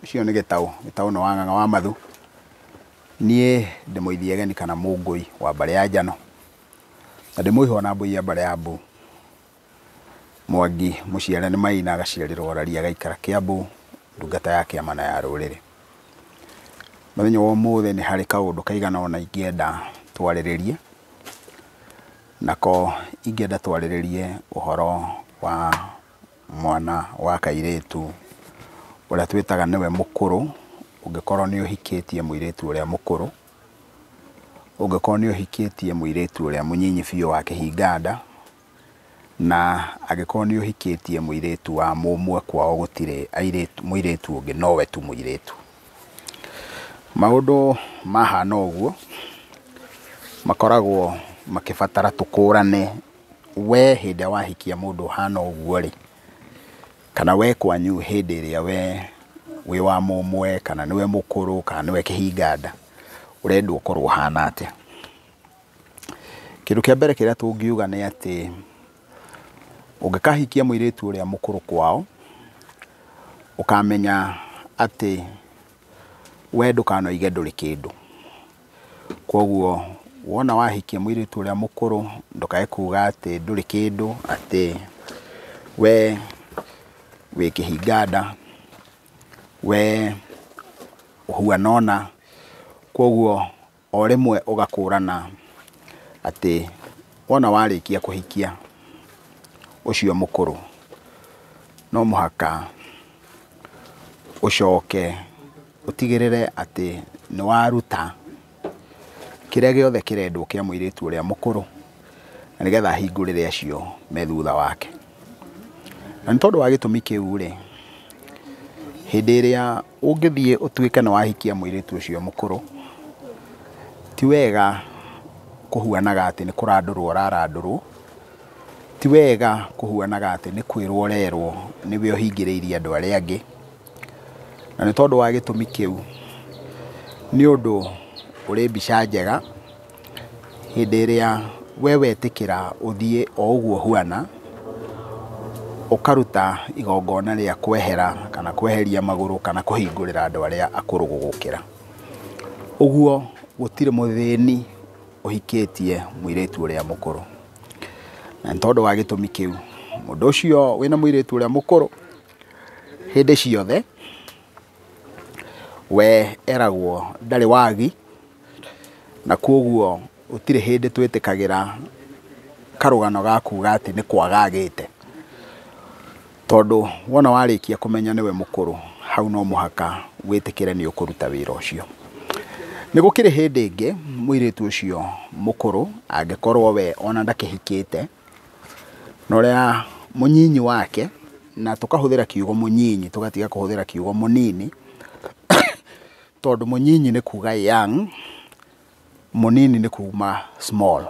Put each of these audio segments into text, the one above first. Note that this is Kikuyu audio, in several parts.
Ũcio nĩ Gĩtaũ, Gĩtaũ nĩ wa Ng'ang'a wa Mathu. Niĩ ndĩ mũithiageni kana mũngũi wa mbarĩ ya Njano, na ndĩ mũihwa na mbũi ya mbarĩ ya Mbu. Mwangi mũciare nĩ Maina, agaciarĩrwo Raria, agaikara Kiambu, ndungata ya kĩama na ya rũrĩrĩ. Mũthenya wa ũmũthĩ nĩ harĩ kaũndũ kaigana ũna ingĩenda twarĩrĩrie, nako ingĩenda twarĩrĩrie ũhoro wa mwana wa kairĩtu ũrĩa twĩtaga nĩwe mũkũrũ, ũngĩkorwo nĩ ũhikĩtie mũirĩtu ũrĩa mũkũrũ, ũngĩkorwo nĩ ũhikĩtie mũirĩtu ũrĩa mũnyinyi biũ wa kĩhinganda, na angĩkorwo nĩ ũhikĩtie mũirĩtu wa mũmwe kwao gũtirĩ airĩtu, mũirĩtu ũngĩ nowe tu mũirĩtu. Maũndũ mahana ũguo makoragwo makĩbatara tũkũrane we hĩndĩ ĩrĩa wahikia mũndũ ũhana ũguo rĩ, kana we kwanyu hĩndĩ ĩrĩa we wĩ wa mũmwe, kana nĩwe mũkũrũ, kana nĩwe kĩhinganda, ũrendwo ũkorwo ũhana atĩa. Kĩndũ kĩa mbere kĩrĩa tũngiuga nĩ atĩ ũngĩkahikia mũirĩtu ũrĩa mũkũrũ kwao, ũkamenya atĩ we ndũkanoige ndũrĩ kĩndũ. Koguo wona wahikia mũirĩtu ũrĩa mũkũrũ, ndũkae kuga atĩ ndũrĩ kĩndũ, atĩ we wĩ kĩhinganda, we ũhuana ũna. Koguo o rĩmwe ũgakũrana atĩ wona warĩkia kũhikia ũcio mũkũrũ, no mũhaka ũcoke ũtigĩrĩre atĩ nĩ waruta kĩrĩa gĩothe kĩrendwo kĩa mũirĩtu ũrĩa mũkũrũ, na nĩgetha ahingũrĩre acio me thutha wake. Na nĩ tondũ wa gĩtũmi kĩu rĩ, hĩndĩ ĩrĩa ũngĩthiĩ ũtuĩke nĩ wahikia mũirĩtu ũcio mũkũrũ, ti wega kũhuanaga atĩ nĩ kũrandũrwo ũrarandũrwo, ti wega kũhuanaga atĩ nĩ kwĩrwo ũrerwo nĩwe ũhingĩrĩirie andũ arĩa angĩ. Na nĩ tondũ wa gĩtũmi kĩu, nĩ ũndũ ũrĩ mbica njega hĩndĩ ĩrĩa we wetĩkĩra ũthiĩ o ũguo ũhuana, ũkaruta igongona rĩa kwehera kana kweheria magũrũ kana kũhingũrĩra andũ arĩa akũrũ gũgũkĩra. Ũguo gũtirĩ mũthĩni ũhikĩtie mũirĩtu ũrĩa mũkũrũ. Na nĩ tondũ wa gĩtũmi kĩu, mũndũ ũcio wĩna mũirĩtu ũrĩa mũkũrũ hĩndĩ ciothe we eragwo ndarĩ wagi, na koguo gũtirĩ hĩndĩ twĩtĩkagĩra karũgano ga kuga atĩ nĩ kwaga agĩte. Tondũ wona warĩkia kũmenya nĩwe mũkũrũ, hau no mũhaka wĩtĩkĩre nĩ ũkũruta wĩra ũcio. Nĩ gũkĩrĩ hĩndĩ ĩngĩ mũirĩtu ũcio mũkũrũ angĩkorwo we ona ndakĩhikĩte, na ũrĩa mũnyinyi wake, na tũkahũthĩra kiugo mũnyinyi tũgatiga kũhũthĩra kiugo mũnini, tondũ mũnyinyi nĩ kuga young, mũnini nĩ kuma small.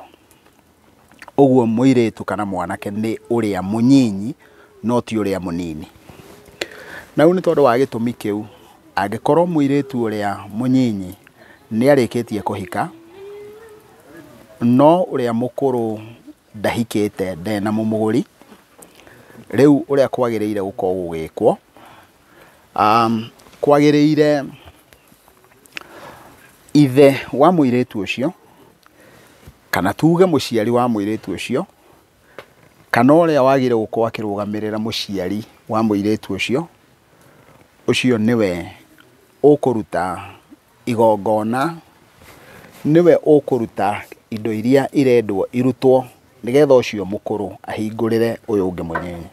Ũguo mũirĩtu kana mwanake nĩ ũrĩa mũnyinyi no ti ũrĩa mũnini. Na rĩu nĩ tondũ wa gĩtũmi kĩu, angĩkorwo mũirĩtu ũrĩa mũnyinyi nĩ arĩkĩtie kũhika, no ũrĩa mũkũrũ ndahikĩte, ndarĩ na mũmũgũri, rĩu ũrĩa kwagĩrĩire gũkorwo gũgĩkwo, kwagĩrĩire ithe wa mũirĩtu ũcio, kana tuge mũciari wa mũirĩtu ũcio, kana ũrĩa wagĩrĩire gũkorwo akĩrũgamĩrĩra mũciari wa mũirĩtu ũcio, ũcio nĩwe ũkũruta igongona, nĩwe ũkũruta indo iria irendwo irutwo nĩgetha ũcio mũkũrũ ahingũrĩre ũyũ ũngĩ mũnyinyi.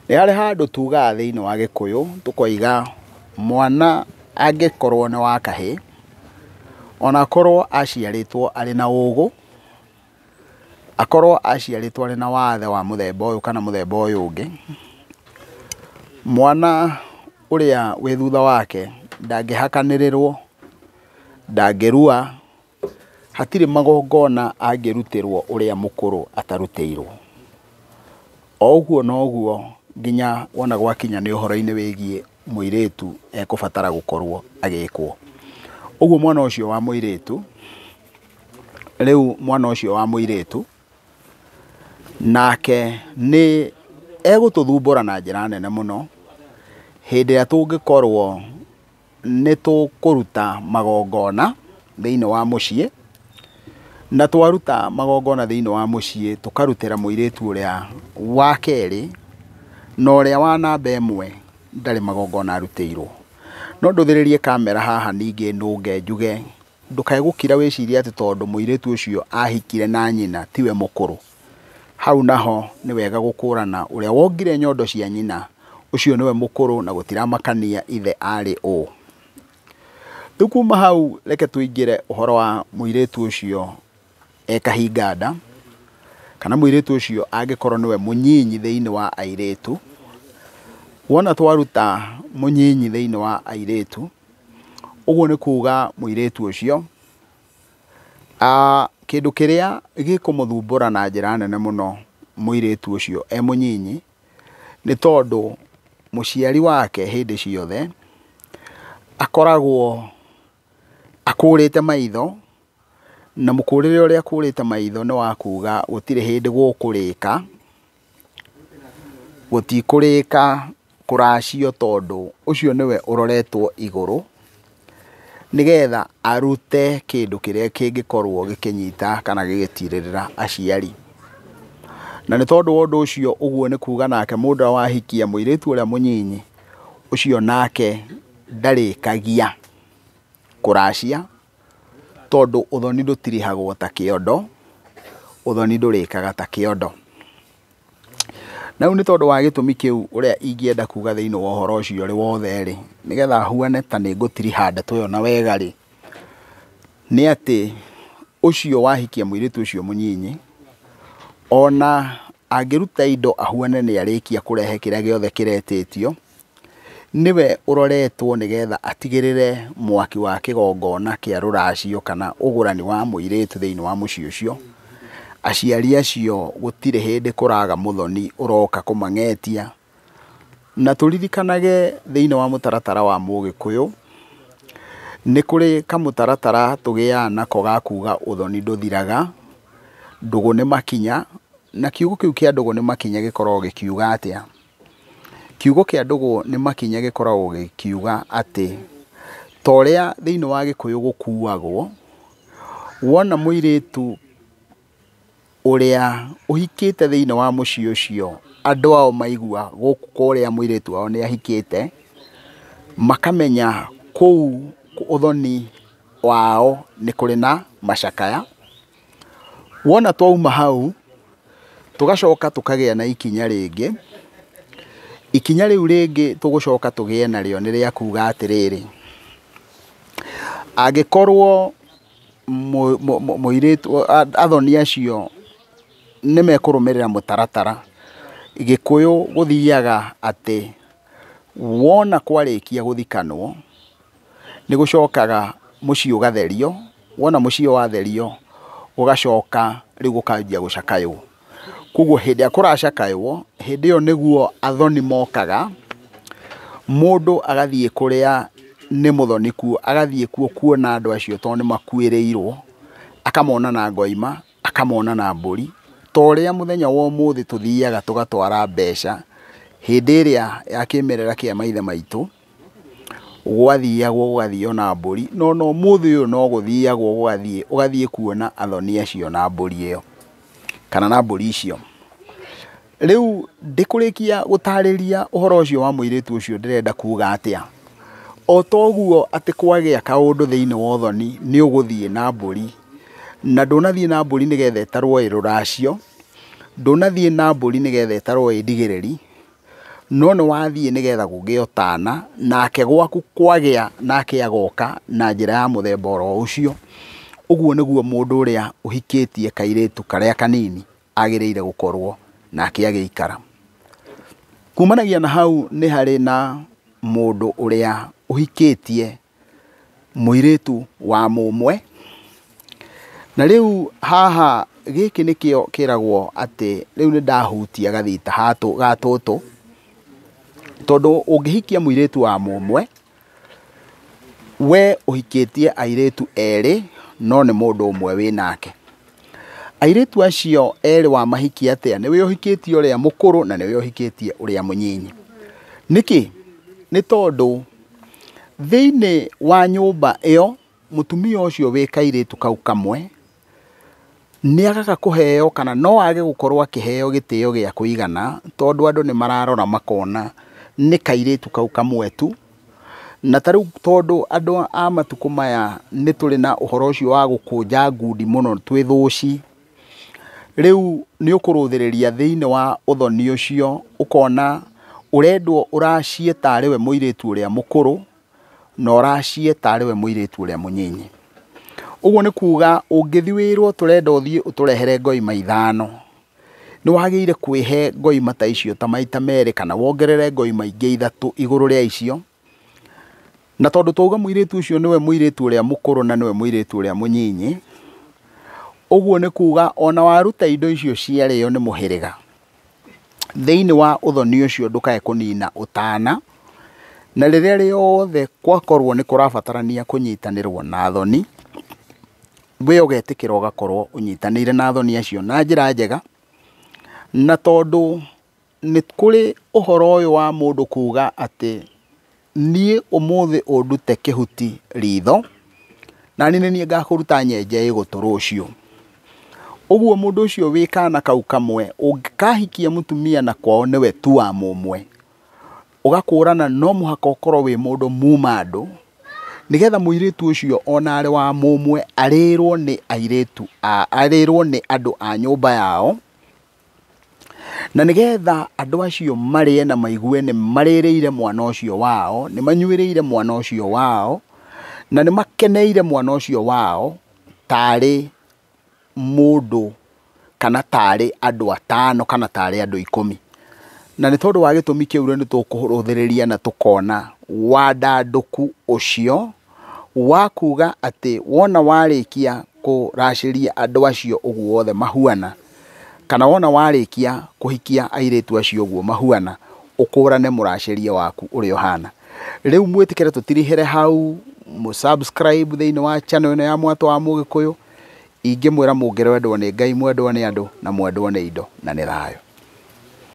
Nĩ harĩ handũ tugaga thĩinĩ wa Gĩkũyũ, tũkoiga mwana angĩkorwo nĩ wa kahĩĩ, ona akorwo aciarĩtwo arĩ na ũgũ, akorwo aciarĩtwo arĩ na wathe wa mũthemba ũyũ kana mũthemba ũyũ ũngĩ, mwana ũrĩa wĩ thutha wake ndangĩhakanĩrĩrwo, ndangĩrua, hatirĩ magongona angĩrutĩrwo ũrĩa mũkũrũ atarutĩirwo. O ũguo noguo nginya wona gwakinya nĩ ũhoro-inĩ wĩgiĩ mũirĩtu ekũbatara gũkorwo agĩkwo. Ũguo mwana ũcio wa mũirĩtu, rĩu mwana ũcio wa mũirĩtu nake nĩ egũtũthumbũra na njĩra nene mũno Hĩndĩ ĩrĩa tũngĩkorwo nĩ tũkũruta magongona thĩinĩ wa mũciĩ, na twaruta magongona thĩinĩ wa mũciĩ tũkarutĩra mũirĩtu ũrĩa wa kerĩ na ũrĩa wa namba ĩmwe ndarĩ magongona arutĩirwo. No ndũthĩrĩrie kamera haha ningĩ nũnge njuge ndũkae gũkira wĩcirie atĩ tondũ mũirĩtu ũcio ahikire na nyina tiwe mũkũrũ. Hau naho nĩ wega gũkũrana ũrĩa wongire nyondo cia nyina ũcio nĩwe mũkũrũ na gũtiramakania ithe arĩ ũ. Rĩu kuma hau reke tũingĩre ũhoro wa mũirĩtu ũcio e kahinga nda, kana mũirĩtu ũcio angĩkorwo nĩwe mũnyinyi thĩinĩ wa airĩtu. Wona twaruta mũnyinyi thĩinĩ wa airĩtu, ũguo nĩ kuga mũirĩtu ũcio kĩndũ kĩrĩa gĩkũmũthumbũra na njĩra nene mũno mũirĩtu ũcio e mũnyinyi, nĩ tondũ mũciari wake hĩndĩ ciothe akoragwo akũrĩte maitho, na mũkũrĩre ũrĩa akũrĩte maitho nĩ wa kuga gũtirĩ hĩndĩ gũkũrĩka, gũtikũrĩka kũracio tondũ ũcio nĩwe ũroretwo igũrũ, nĩgetha arute kĩndũ kĩrĩa kĩngĩkorwo gĩkĩnyita kana gĩgĩtirĩrĩra aciari. Na nĩ tondũ wa ũndũ ũcio ũguo nĩ kuga nake mũndũ ũrĩa wahikia mũirĩtu ũrĩa mũnyinyi ũcio nake ndarĩkagia kũracia, tondũ ũthoni ndũtirihagwo ta kĩondo, ũthoni ndũrĩkaga ta kĩondo. Na rĩu nĩ tondũ wa gĩtũmi kĩu ũrĩa ingĩenda kuga thĩinĩ wa ũhoro ũcio ũrĩ wothe rĩ, nĩgetha huane ta nĩ ngũtiriha ndeto ĩyo na wega rĩ, nĩ atĩ ũcio wahikia mũirĩtu ũcio mũnyinyi, ona angĩruta indo ahuane nĩ arĩkia kũrehe kĩrĩa gĩothe kĩretĩtio, nĩwe ũroretwo nĩgetha atigĩrĩre mwaki wa kĩgongona kĩa rũracio kana ũgũrani wa mũirĩtu thĩinĩ wa mũciĩ ũcio. Aciari acio gũtirĩ hĩndĩ kũraga mũthoni ũroka kũmang'etia. Na tũririkanage thĩinĩ wa mũtaratara wa Mũgĩkũyũ, nĩ kũrĩ kamũtaratara tũgĩaga nako ga kuga ũthoni ndũthiraga, ndũgũ nĩ makinya, na kiugo kĩu kĩa ndũgũ nĩ makinya gĩkoragwo gĩkiuga atĩa? Kiugo kĩa ndũgũ nĩ makinya gĩkoragwo gĩkiuga atĩ ta ũrĩa thĩinĩ wa Gĩkũyũ gũkuagwo, wona mũirĩtu ũrĩa ũhikĩte thĩinĩ wa mũciĩ ũcio, andũ ao maigua gũkũ kũrĩa mũirĩtu wao nĩ ahikĩte, makamenya kũu ũthoni wao nĩ kũrĩ na macakaya. Wona twauma hau, tũgacoka tũkagĩa na ikinya rĩngĩ. Ikinya rĩu rĩngĩ tũgũcoka tũgĩe narĩo nĩ rĩa kuga atĩrĩrĩ, angĩkorwo mũirĩtu athoni acio nĩ mekũrũmĩrĩra mũtaratara, Gĩkũyũ gũthiaga atĩ wona kwarĩkia gũthikanwo, nĩ gũcokaga mũciĩ ũgatherio, wona mũciĩ watherio, gũgacoka rĩu gũkanjia gũcakaywo. Koguo hĩndĩ ĩrĩa kũracakaywo, hĩndĩ ĩyo nĩguo athoni mokaga, mũndũ agathiĩ kũrĩa nĩ mũthoni kuo, agathiĩ kuo kuona andũ acio tondũ nĩ makuĩrĩirwo, akamona na ngoima, akamona na mbũri, ta ũrĩa mũthenya wa ũmũthĩ tũthiaga tũgatwara mbeca, hĩndĩ ĩrĩa ya kĩmerera kĩa maithe maitũ, gwathiagwo gũgathio na mbũri, no no ũmũthĩ ũyũ no gũthiagwo gũgathiĩ, ũgathiĩ kuona athoni acio na mbũri ĩyo, kana na mbũri icio. Rĩu ndĩkũrĩkia gũtarĩria ũhoro ũcio wa mũirĩtu ũcio ndĩrenda kuga atĩa. O toguo atĩ kwagĩa kaũndũ thĩinĩ wa ũthoni nĩ ũgũthiĩ na mbũri, na ndũnathiĩ na mbũri nĩgetha ĩtarwo ĩ rũracio, ndũnathiĩ na mbũri nĩgetha ĩtarwo ĩ ndigĩrĩri, no nĩ wathiĩ nĩgetha kũgĩe ũtana, nake gwaku kwagĩa nake agoka na njĩra ya mũthemba oro ũcio. Ũguo nĩguo mũndũ ũrĩa ũhikĩtie kairĩtu karĩa kanini agĩrĩire gũkorwo nake agĩikara. Kumanagia na hau nĩ harĩ na mũndũ ũrĩa ũhikĩtie mũirĩtu wa mũmwe. Na rĩu haha gĩkĩ nĩkĩo kĩragwo atĩ rĩu nĩ ndahutia gathita ga tũtũ, tondũ ũngĩhikia mũirĩtu wa mũmwe, we ũhikĩtie airĩtu erĩ no nĩ mũndũ ũmwe wĩnake. Airĩtu acio erĩ wamahikia atĩa? Nĩwe ũhikĩtie ũrĩa mũkũrũ na nĩwe ũhikĩtie ũrĩa mũnyinyi. Nĩkĩ? Nĩ tondũ thĩinĩ wa nyũmba ĩyo mũtumia ũcio wĩ kairĩtu kau kamwe nĩ agaga kũheo kana no age gũkorwo akĩheo gĩtĩo gĩa kũigana, tondũ andũ nĩ mararora makona nĩ kairĩtu kau kamwe tu. Na ta rĩu tondũ andũ a matukũ maya nĩ tũrĩ na ũhoro ũcio wa gũkũnja ngundi mũno twĩ thũci, rĩu nĩ ũkũrũthĩrĩria thĩinĩ wa ũthoni ũcio ũkona ũrendwo ũracie tarĩ we mũirĩtu ũrĩa mũkũrũ na ũracie tarĩ we mũirĩtu ũrĩa mũnyinyi. Ũguo nĩ kuga ũngĩthiĩ wĩrwo tũrenda ũthiĩ ũtũrehere ngoima 5, nĩ wagĩrĩire kwĩhe ngoima ta icio ta maita 2 kana wongerere ngoima ingĩ 3 igũrũ rĩa icio. Na tondũ twauga mũirĩtu ũcio nĩwe mũirĩtu ũrĩa mũkũrũ na nĩwe mũirĩtu ũrĩa mũnyinyi, ũguo nĩ kuga ona waruta indo icio ciarĩo nĩ mũhĩrĩga, thĩinĩ wa ũthoni ũcio ndũkae kũnina ũtana. Na rĩrĩa rĩothe gwakorwo nĩ kũrabatarania kũnyitanĩrwo na thoni, we ũgetĩkĩra ũgakorwo ũnyitanĩire na thoni acio na njĩra njega. Na tondũ nĩ kũrĩ ũhoro ũyũ wa mũndũ kuga atĩ niĩ ũmũthĩ ũndute kĩhuti ritho, na niĩ nĩ niĩ ngakũruta nyenje ĩgũtũ rũciũ. Ũguo mũndũ ũcio wĩ kana kau kamwe ũngĩkahikia mũtumia na kwao nĩwe tu wa mũmwe, ũgakũrana no mũhaka ũkorwo wĩ mũndũ muma andũ, nĩgetha mũirĩtu ũcio ona arĩ wa mũmwe arĩrwo nĩ airĩtu a, arĩrwo nĩ andũ a nyũmba yao, na nĩgetha andũ acio marĩe na maigue nĩ marĩrĩire mwana ũcio wao, nĩ manyuĩrĩire mwana ũcio wao, na nĩ makeneire mwana ũcio wao tarĩ mũndũ kana tarĩ andũ 5 kana tarĩ andũ 10. Na nĩ tondũ wa gĩtũmi kĩu rĩu nĩ tũkũrũthĩrĩria na tũkona wandandũku ũcio wa kuga atĩ wona warĩkia kũracĩria andũ acio ũguo othe mahuana, kana wona warĩkia kũhikia airĩtu acio ũguo mahuana, ũkũrane mũracĩrie waku ũrĩa ũhana. Rĩu mwĩtĩkĩre tũtirihĩre hau, mũsubscribe thĩinĩ wa channel ĩno ya Mwatũ wa Mũgĩkũyũ. Ingĩmwĩra mũngĩrwendwo nĩ Ngai, mwendwo nĩ andũ, na mwendwo nĩ indo, na nĩ thayũ.